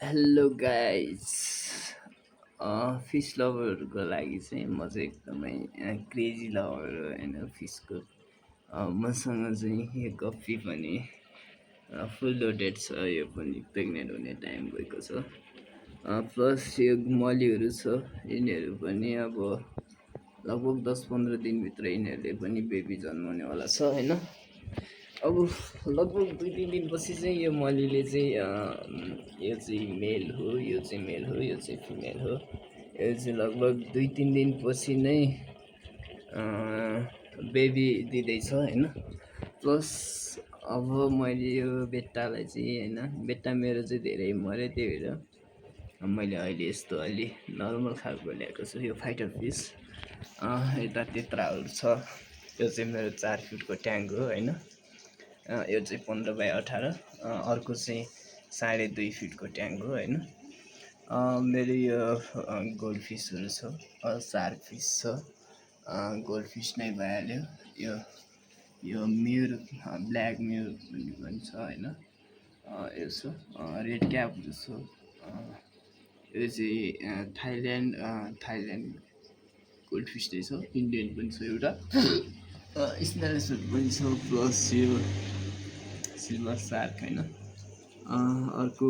Hello guys. Fees लभरहरूको लागि चाहिँ म चाहिँ एकदमै क्रेजी लभर हो होइन फिसको। मसँग चाहिँ यो गप्पी पनि फुल लोडेड छ, यो पनि प्रेग्नेन्ट हुने टाइम गएको छ। प्लस यो मलीहरू छ, यिनीहरू पनि अब लगभग 10-15 दिनभित्र यिनीहरूले पनि बेबी जन्माउनेवाला छ होइन। अब लगभग 2-3 दिनपछि चाहिँ यो मलीले चाहिँ यो चाहिँ मेल हो, यो चाहिँ मेल हो, यो चाहिँ फिमेल हो। यो चाहिँ लगभग 2-3 दिनपछि नै बेबी दिँदैछ होइन। प्लस अब मैले यो बेटालाई चाहिँ होइन, बेटा मेरो चाहिँ धेरै मऱ्यो, त्यही भएर मैले अहिले यस्तो अलि नर्मल खालको ल्याएको छु। यो फाइटर फिस यता त्यत्राहरू छ। यो चाहिँ मेरो 4 फिटको ट्याङ्क हो होइन। यो चाहिँ 15x18, अर्को चाहिँ 2.5 फिटको ट्याङ्क हो होइन। मेरो यो गोल्ड फिसहरू छ, सार्क फिस छ, गोल्ड फिस नै भइहाल्यो। यो म्युर, ब्ल्याक म्युर भन्ने पनि छ होइन। यो छ रेड क्यापहरू छ। यो चाहिँ थाइल्यान्ड गोल्ड फिस नै छ, इन्डियन पनि छ एउटा, स्नेल्सहरू पनि छ, प्लस यो सिल्भर सार्क होइन। अर्को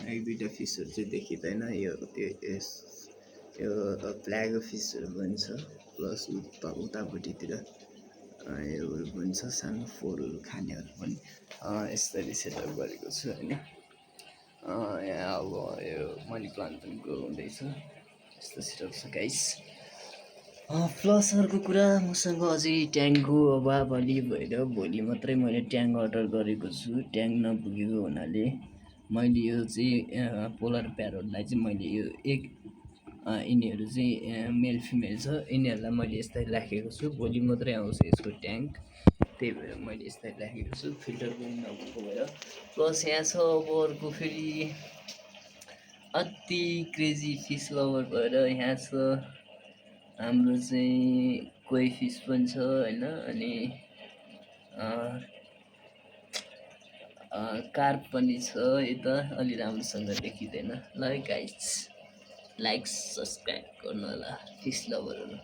1-2टा फिसहरू चाहिँ देखिँदैन। यो फ्ल्यागो फिसहरू पनि छ, प्लस उतापट्टितिर योहरू पनि छ, सानो फोरहरू खानेहरू पनि यसरी सेटअप गरेको छु होइन। यहाँ अब यो मनी प्लान्ट पनि ग्रो हुँदैछ, यस्तो सेटअप छ गाइस। प्लस अर्को कुरा, मसँग अझै ट्याङ्कको अभाव अलि भएर भोलि मात्रै मैले ट्याङ्क अर्डर गरेको छु। ट्याङ्क नपुगेको हुनाले मैले यो चाहिँ पोलर प्यारोटलाई चाहिँ मैले यो यिनीहरू चाहिँ मेल फिमेल छ, यिनीहरूलाई मैले यस्तै राखेको छु। भोलि मात्रै आउँछ यसको ट्याङ्क, त्यही भएर मैले यस्तै राखेको छु, फिल्टर पनि नभएको भएर। प्लस यहाँ छ अब अर्को फेरि अति क्रेजी फिस लभर भएर यहाँ छ हाम्रो चाहिँ कोही फिस पनि छ होइन। अनि कार्प पनि छ, यता अलि राम्रोसँग देखिँदैन। ल गाइस, लाइक सब्सक्राइब गर्नु होला फिस लभरहरू।